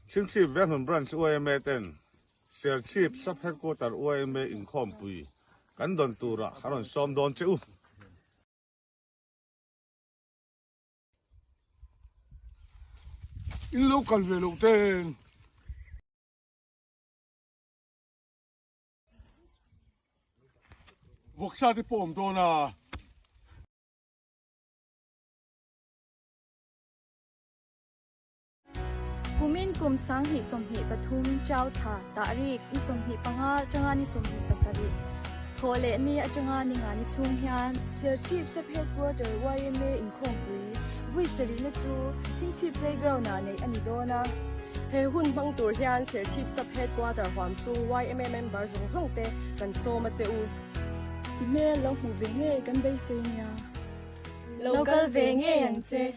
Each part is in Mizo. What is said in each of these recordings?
Chhingchhip Venghmun Branch yma ten Serchhip Sub Headquarter yma inkhawmpui kan dawn turah kan rawn sawm dawn che u. In lo kal ve loh ten. Vawksa te pawh awm dawn a. Kumin kum 2023 Chau Thla Tahrik ni 25 atanga ni 27 thawh leh ni atanga ni nga ni chhung hian Serchhip Sub Headquarter yma inkhawmpui vui sarihna chu Chhingchhip Playground ah neih a ni dawn a. He hun hmang tur hian Serchhip Sub Headquarter huam chhung yma member zawng zawng te kan sawm a che u. I hmel lo hmuh ve ngei kan beisei nia. Lo kal ve ngei ang che.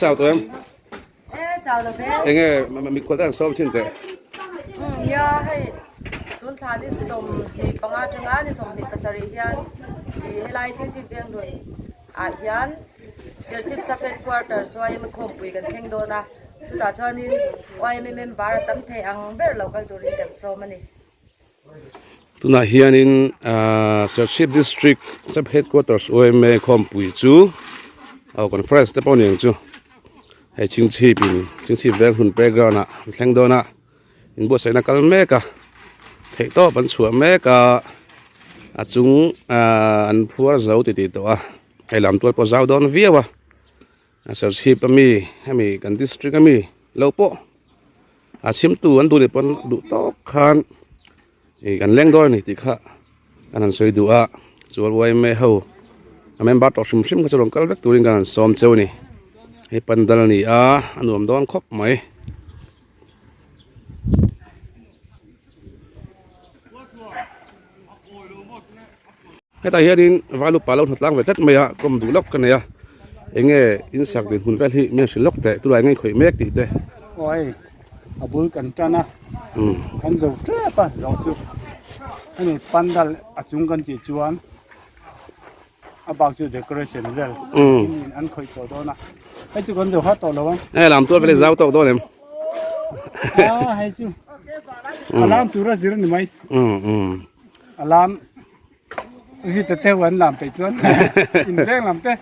Chau tawh em? E chau lo ve. Enge mikhual te an sawm thin teh. Nia hei tun thla ni 25 atanga ni 27 hian i helai Chhingchhip Venglun ah hian Serchhip Sub Headquarters YMA khawmpui kan thleng dawn a, chutah chuanin YMA member a tam thei ang ber lo kal turin kan sawm a ni. Tunah hianin Serchhip District Sub Headquarters YMA khawmpui chu aw conference te pawh a ni ang chu hei Chhingchhip in Chhingchhip Venghmun playground ah an thleng dawn a inbuatsaihna kal mek a theihtawp an chhuah mek a a chung ahh an phuar zo titih tawh a. Hei lam tual pawh zau dawn viau a a serchhip ami hemi kan district ami lo pawh a chhimtu an duh leh pawn duh tawk khan ih kan leng dawn a ni tih kha kan han sawi duh a chuan yma ho a member tawh hrim hrim kha chu rawn kal vek turin kan han sawm cheu a ni hei pandal a ni a a nuam dawn khawp mai. Hetah hianin vai lupa lo hnatlang ve tlat mai a kawm duh lawk ka nei a enge in sak dinhmun vel hi mi hrilh lawk teh tunah enge khawih mek tih te. Aw hei a bul kan tan a kan zo tep a zawh chu hemi pandal a chung kan tih chuan a bak chu decoration vel in an khawih tawh dawn a hei chu kan zo hat tawh lo ang. Hei lam tual vel hi zau tawk dawn em? A hei chu a lam tur a zir a ni mai. A lam Vita te an lam peih chuan in veng lam te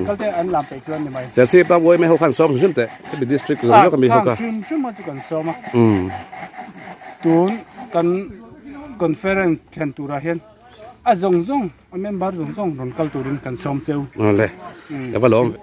kal te an lam peih chuan ni mai. Serchhip a yma ho khan sawm hrim hrim teh hemi district zawng zawk ami ho kha. Hrim hrim a chu kan sawm a. Tun kan conference thlen turah hian a zawng zawng a member zawng zawng rawn kal turin kan sawm cheu. Awle ka va lawm ve.